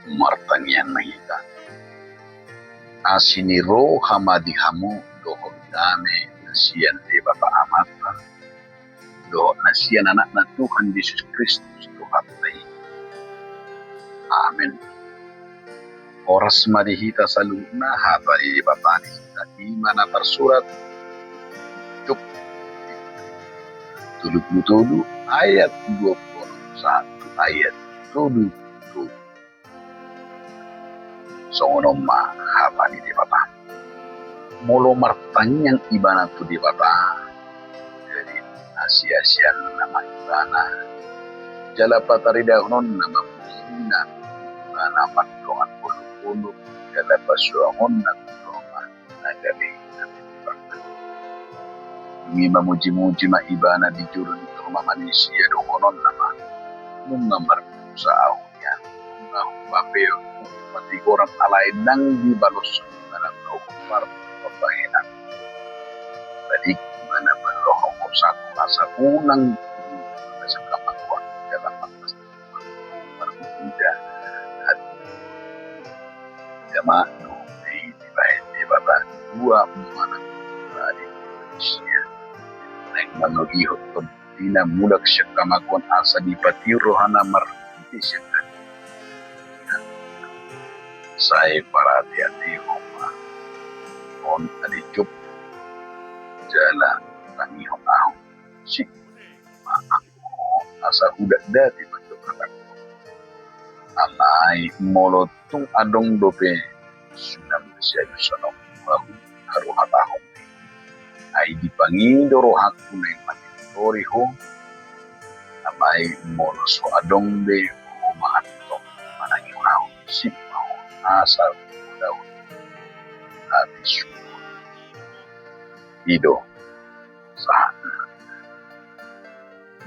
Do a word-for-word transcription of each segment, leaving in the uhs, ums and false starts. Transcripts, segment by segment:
Martangiang ma hita. Asi ni roha ma di hamu dohot dame na sian Debata Amanta dohot na sian Anakna Tuhan Jesus Kristus Tuhanta i. Amen. Horas ma di hita saluhutna. Hata ni Debata di hita i ma na tarsurat Job tolu pulu tolu ayat dua pulu onom sahat tu ayat tolu pulu tolu. Songon on ma hata ni Debata. Molo martangiang ibana tu Debata, jadi asiasianna ma ibana, jala pataridahononna ma pujina ibana mardongan olopolop, jala pasuangonna tu jolma na gabe na pintor. Dung i mamujimuji ma ibana di jolo ni jolma manisia, dohononna ma: Nunga mardosa ahu nian, nunga hupapeop, hupatigor, alai ndang dibaloshon ibana na huparpambahenan. Balik ibana mandohot hosaku asa unang dibasa hamagoan jala mantas marmuda hati. Jamak do i dibahen Debata dua manang balik manusia. Naeng manogihon tondi na mulak sian hamagoan asa dipatiur rohana marhite sian hati. Sai parateatehon ma on ale Job, jala tangihon ahu, sip ma anggo ho asa hudatdati mandok hatangku. Alai molo tung adong dope sunan sialusan on, ahu haru hatahon. Ai dipangido rohangku naeng mangido ho. Alai molo so adong be, ho ma antong manangihon ahu, sip ma ho asa hudaon hati suhut. I do sahatna.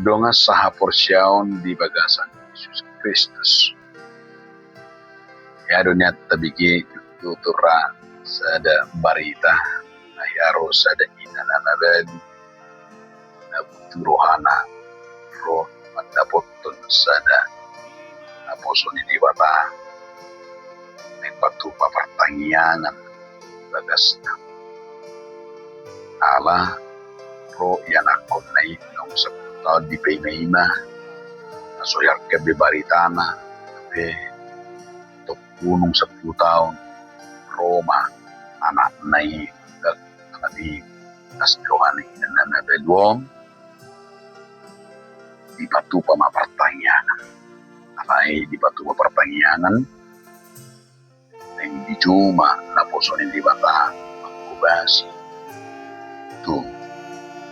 Dongan sahaporseaon di bagasan Jesus Kristus. Ia do nian tabege, tutu ra sada barita na hea ro sada ina na mabalu na buturohana ro mandapothon sada naposo ni Debata naeng patupa partangiangan bagasna. Ala ro ianakkonna i naung sapuluh taon dipaimaima, na so iarga be baritana, pe tong unung sapuluh taon, ro ma anakna i, anak ni, as dohot ni inanna na mabalu on, dipatupa ma partangiangan. Alai dipatupa partangiangan, naeng dijou ma naposo ni Debata manghobasi tu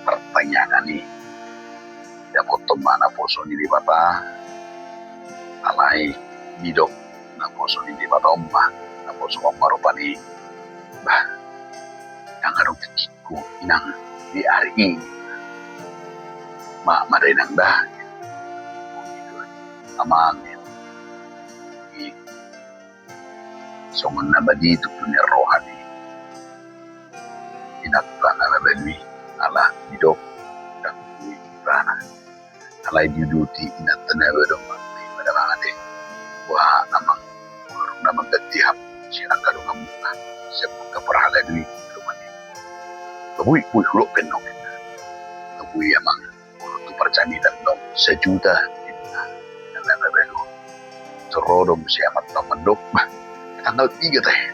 partangiangan i. Didapothon ma naposo ni Debata, alai didok naposo ni Debata on ma, naposo on ma rupani, bah, ndang adong tingkingku inang di ari i. Ma, ma da inang da. Amang, i songon na madituk do nian roha ni inanta na mabalu i, ala didok ndang boi ibana. Alai diuduti inanta na mabalu on ma, i ma da mangan i. Boha amang, na mangganti hamu sian angka donganmuna sian angka parhalado i, dongan i. Nga boi, boi, hudok pe annon. Nga boi amang. Molo tu parjamitan do sajuta, ninna. Ninna na mabalu on. Tor ro do muse amanta on mandok, bah, tanggal tiga tahe.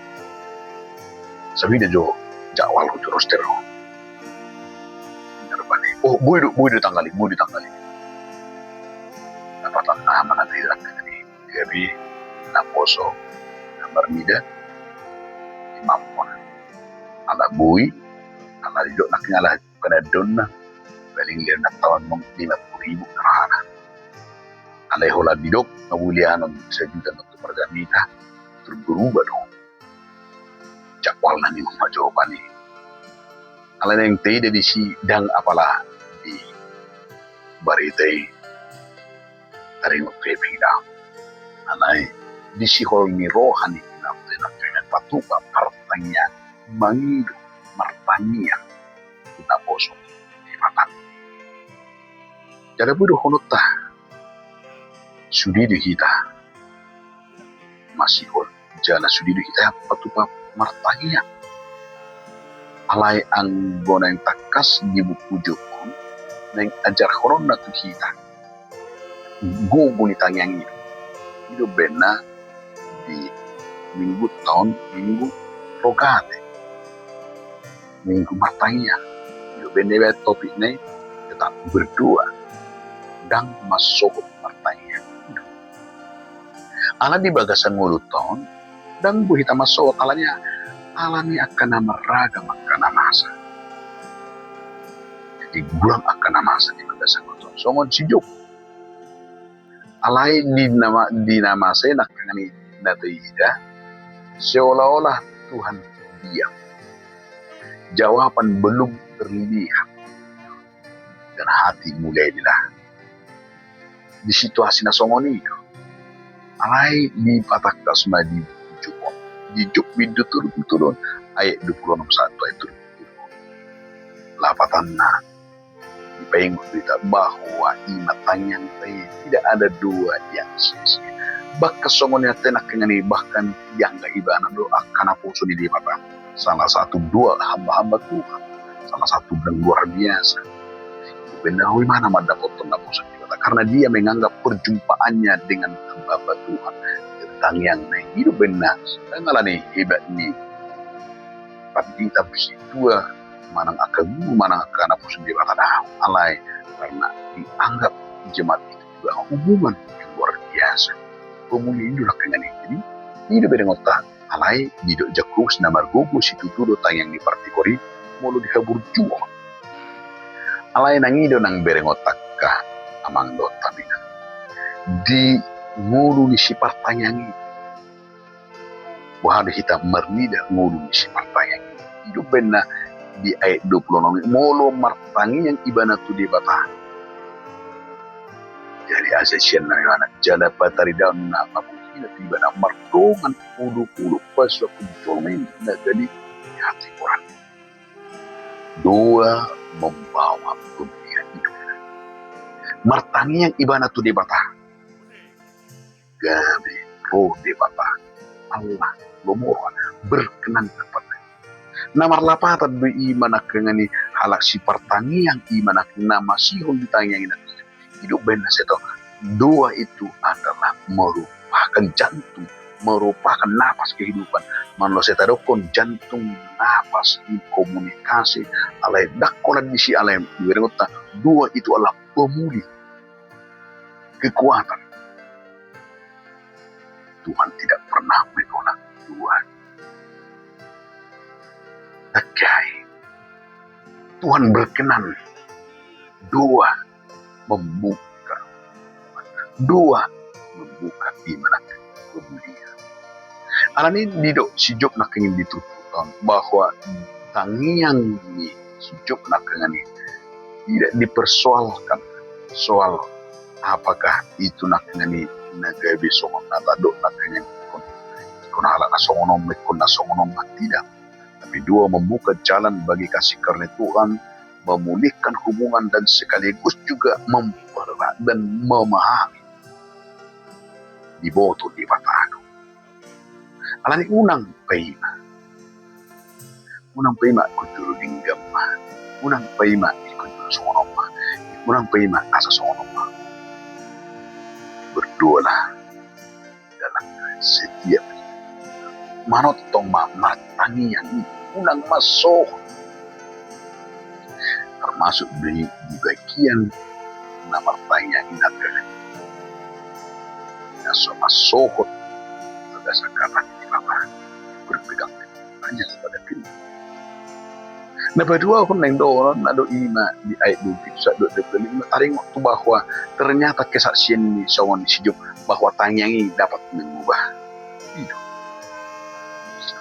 Sabida jo jadwalhu tu roster on. Ninna rupani, oh, boi do, boi do tanggal i, boi do tanggal i. Dapatan na amang na tahe, gabe naposo na marnida di mampon. Ala boi, ala didok nangkin ala panandonna, paling lehon na taon mong lima puluh ribu na rohana. Alai holan didok nga boi lehonon sajuta annon tu parjamita, tor berubah do jadwalna, ninna ma jo rupani. Alai naeng taida disi, ndang apala di barita i taringot pe, pe da. Alai di sihol ni roha ni inanta i, inanta i naeng patupa partangiangan, mangido, martangiang tu naposo ni Debata. Jala boi dohononta, sude do hita masihol, jala sude do hita patupa martangiang. Alai anggo naeng tangkas di buku Job on, naeng ajarhononna tu hita gogo ni tangiang i. I do umbahen na di minggu on, minggu Rogate, minggu martangiang. I do umbahen na ibaen topikna i tetap berdoa, ndang mansohot martangiang. Ala di bagasan ngolunta on, ndang boi hita mansohot, ala ni, ala ni angka na marragam angka na masa. Jadi godang angka na masa di bagasan ngolunta on. Songon si Job. Alai di na ma-, di na masa i nangkaningan i na taida, seolah-olah Tuhan diam. Jawaban belum terlihat. Dan hati mulai lelah. Di situasi na songon i do. Alai dipatangkas ma di Job on. Di Job bindu tolu pulu tolu on, ayat dua pulu onom sahat tu ayat tolu pulu tolu. Lapatanna, dipaingot do hita bahwa i ma tangiangta i tidak ada doa yang sia-sia. Bahkan songon i nangkaningan i, bahkan dianggap ibana do angka naposo ni Debata. Salah satu doa hamba-hamba Tuhan, salah satu yang luar biasa. Benar, imana mandapothon naposo ni Debata karena dia menganggap perjumpaannya dengan hamba-hamba Tuhan, tangiangna i. I do umbahen na, ndang ala ni hebat ni pandita, sintua, manang angka guru, manang angka naposo ni Debata, daong, alai karena dianggap jemaat itu juga hubungan yang luar biasa. Pemuli i do nangkaningan i. Jadi i do berengonta. Alai didok Jakobus na margogo situtu do tangiang ni partigor i molo dihaburjuhon. Alai nang i do nang berengonta angka amang dohot inang, di ngolu ni sipartangiang i. Boha do hita marnida ngolu ni sipartangiang i? I do umbahen na di ayat dua pulu onom i, molo martangiang ibana tu Debata, jadi asa sian na imana jala pataridaonna ma bohina tu ibana mardongan olok-olok pasupasu jolma i na gale di hatigoran. Doa membawa pemulihan hidup. Martangiang ibana tu Debata, gabe ro Debata, Allah, lomo rohana, berkenan kepada. Na marlapatan do i ma nangkaningan i halak sipartangiang i ma nangkaningan na masihol di tangiang i na. I do umbahen na sai tong, doa itu adalah merupakan jantung, merupakan napas kehidupan. Molo sai tadokkon jantung, napas, komunikasi, alai ndang holan disi, alai berengonta, doa itu adalah pemuli kekuatan. Tuhan tidak pernah menolak doa. Tangkas, Tuhan berkenan. Doa membuka. Doa membuka iman, kemuliaan. Alani i didok si Job nangkaningan di turpukta on bahwa tangiang ni si Job nangkaningan i tidak dipersoalkan soal apakah itu nangkaningan i na gabe songon na tadok nangkaningan i, ingkon halak na songon on ma, ingkon na songon on ma, tidak. Tapi doa membuka jalan bagi kasih karunia Tuhan, memulihkan hubungan dan sekaligus juga mempererat dan memahami. Diboto Debata do. Alani unang paima. Unang paima ingkon jolo denggan ma. Unang paima ingkon jolo songon on ma. Unang paima asa songon on ma. Berdoalah dalam setiap, manongtong ma martangiang i, unang mansohot. Termasuk di, di bagian na martangiang i nangkaningan i, na so mansohot bagasan hata ni Debata, berpegang hanya kepada firman. Na paduahon naeng dohonon, na do i ma di ayat dua pulu pitu sahat dohot dua pulu lima, taringot tu bahwa ternyata kesaksian ni songon ni si Job bahwa tangiang i dapat mengubah. I do.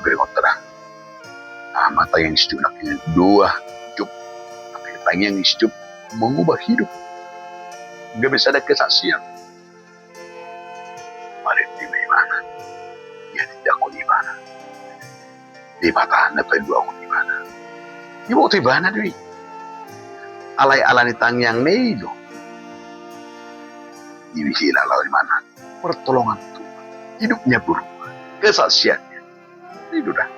Berengonta da. Aha ma tangiang ni si Job, nangkaningan i, doa Job, nangkaningan i, tangiang ni si Job mengubah hidup. Gabe sada kesaksian. Marende ma ibana. Ia tindakhon ibana. Debata na paduahon ibana. Diboto ibana do i. Alai alani tangiangna i do, dibege laho ibana. Pertolongan Tuhan. Hidupnya berubah. kesaksiannya. Itu dah.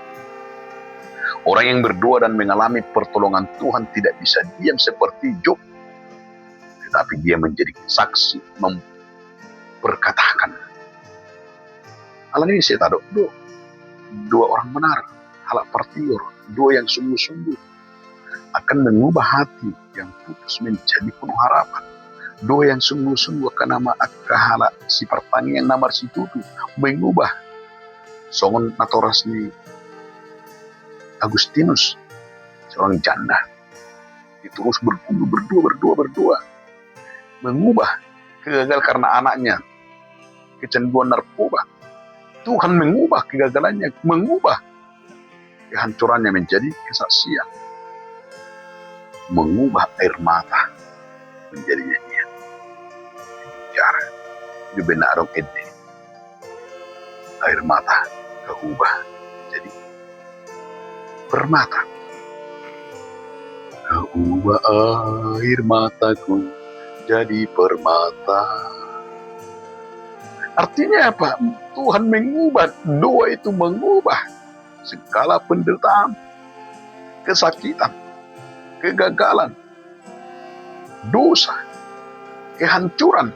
Orang yang berdoa dan mengalami pertolongan Tuhan tidak bisa diam seperti Job, tetapi dia menjadi saksi, memperkatakan. Alani i sai tadok do, dua orang benar, halak partior, dua yang sungguh-sungguh akan mengubah hati yang putus menjadi penuh harapan. Dua yang sungguh-sungguh akan nama angka halak sipartangiang na marsitutu, mengubah. Songon natoras ni Agustinus, seorang janda. Dia terus berguru, berdoa, berdoa, berdoa. Mengubah kegagalan karena anaknya kecanduan narkoba. Tuhan mengubah kegagalannya, mengubah kehancurannya menjadi kesaksian. Mengubah air mata menjadi nyanyian. Bicara. Itu benar dong, ede. Air mata, kaubah jadi permata. Kaubah air mataku jadi permata. Artinya apa? Tuhan mengubah, doa itu mengubah segala penderitaan, kesakitan, kegagalan, dosa, kehancuran.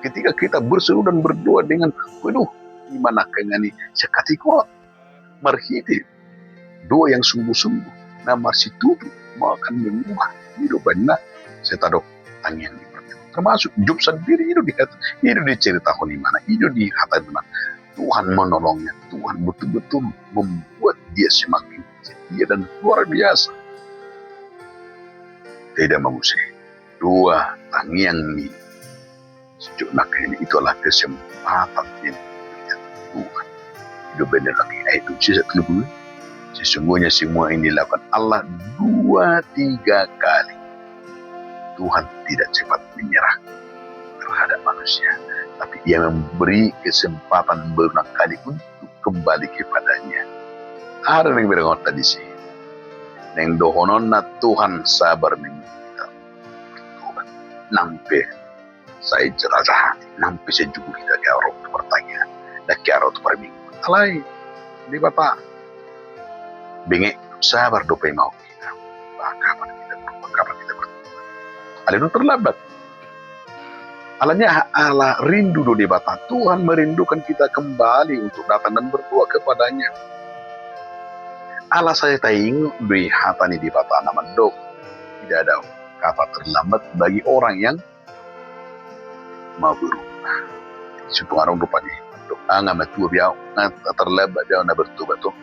Ketika kita berseru dan berdoa dengan penuh iman, akan ngani sekati kuat marhite doa yang sungguh-sungguh, na marsitutu, mau akan mengubah hidup. Benar, saya tadok tangiang di pertama. Termasuk Job sendiri itu di, itu diceritahon imana, itu di hata imana. Tuhan menolongnya, Tuhan betul-betul membuat dia semakin setia dan luar biasa. Tidak mengusik. Dua tangiang ni si Job nangkin, itu adalah kesempatan yang diberikan Tuhan. Itu benar lagi. Ayat tujuh, ayat dua puluh. Sesungguhnya semua ini dilakukan Allah dua tiga kali. Tuhan tidak cepat menyerah terhadap manusia, tapi Ia memberi kesempatan berulang kali untuk kembali kepada-Nya. Aha naeng berengonta disi? Naeng dohononna Tuhan sabar menunggu kita bertobat. Nang pe sai jelajah hati, nang pe sai jugu hita, kea ro tu partangiangan, dan kea ro tu parmingguan. Alai Debata benget, sabar dope mau kita. Bah, kapan kita berubah, kapan kita bertobat? Alai dung terlambat. Alani aha? Ala rindu do Debata. Tuhan merindukan kita kembali untuk datang dan berdoa kepada-Nya. Ala sai taingot do i hata ni Debata na mandok, tidak ada kata terlambat bagi orang yang mau berubah. Jadi, so tung adong rupani mandok, ah, nga matua be ahu, nga terlambat be ahu na bertobat, oh.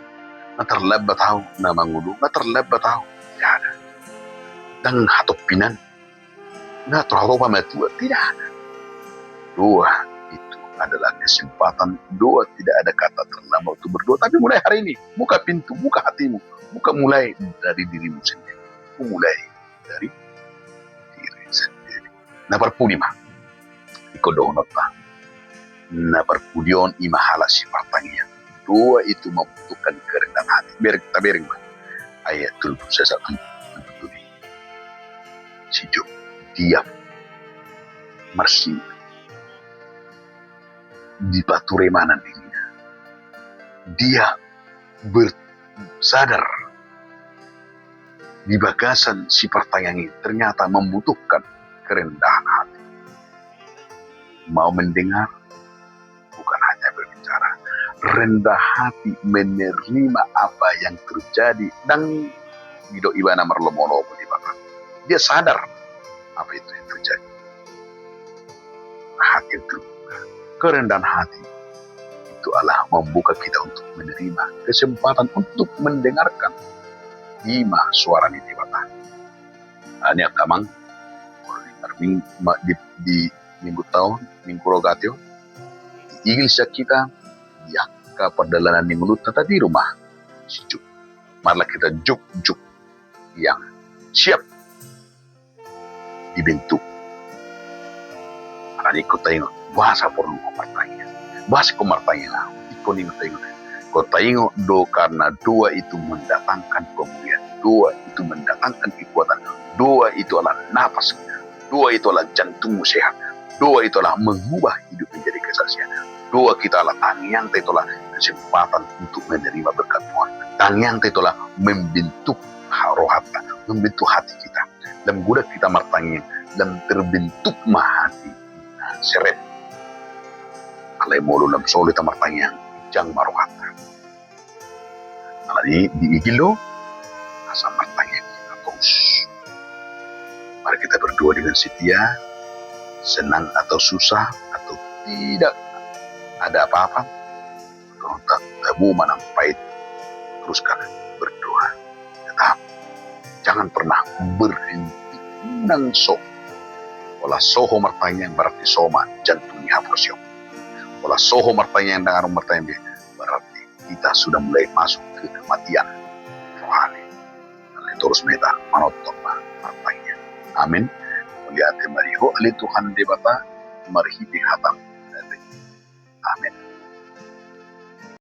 Nga terlambat ahu na mangolu, nga terlambat ahu. Tidak ada. Dang hatompinan, nga terlambat matua, tidak ada. Doa itu adalah kesempatan, doa tidak ada kata terlambat untuk berdoa. Tapi mulai hari ini, buka pintu, buka hatimu, buka mulai dari dirimu sendiri. Mulai dari diri sendiri. Na parpudi ma, ingkon dohononta. Na parpudi on i ma halak sipartangiang. Doa itu membutuhkan kerendahan hati. Bereng, tabereng ma. Ayat tolu pulu sada, tolu pulu tolu. Si Job diam. Marsi. Dipature ma na dirinya. Dia ber-, sadar di bagasan sipartangiang ini ternyata membutuhkan kerendahan hati. Mau mendengar, bukan hanya berbicara. Rendah hati menerima apa yang terjadi, dang didok ibana marlomo-lomo di bagasan. Dia sadar apa itu yang terjadi. Hati yang terbuka, kerendahan hati itu adalah membuka kita untuk menerima kesempatan untuk mendengarkan i ma suara ni Debata. Alani i angka amang, di, di minggu on, minggu ragate on, diigil sian hita di angka pardalanan ni ngolunta, tatiru ma si Job. Marlah hita jogjog yang siap dibentuk. Alani i ingkon taingot, boasa porlu ho martangiang? Boasa ingkon martangiang ahu? Ingkon ingot, taingot. Ingkon taingot do karena doa itu mendatangkan pemulihan. Doa itu mendatangkan kekuatan. Doa itu adalah napas. Doa itu adalah jantungmu sehat. Doa itu adalah mengubah hidup menjadi kesaksian. Doa kita ala tangiangta i tolong kesempatan untuk menerima berkat Tuhan. Tangiangta i tolong membentuk rohanta, membentuk hati kita. Lam godang hita martangiang, lam terbentuk ma hati. Seret. Alai molo lam solu hita martangiang, ginjang ma rohanta. Alani diigil do asa martangiang hita torus. Mari kita berdoa dengan setia, senang atau susah, atau tidak ada apa-apa, tabo manang pait, teruskan berdoa. Tetap jangan pernah berhenti nang so. Pola so ho martangiang berarti so ma jantung ni haporseaon. Pola so ho martangiang, dang adong martangiang be, berarti kita sudah mulai masuk ke kematian rohani. Alai torus ma hita manongtong ma martangiang. Amin. Mauliate ma di Ho ale Tuhan Debata, marhite hataM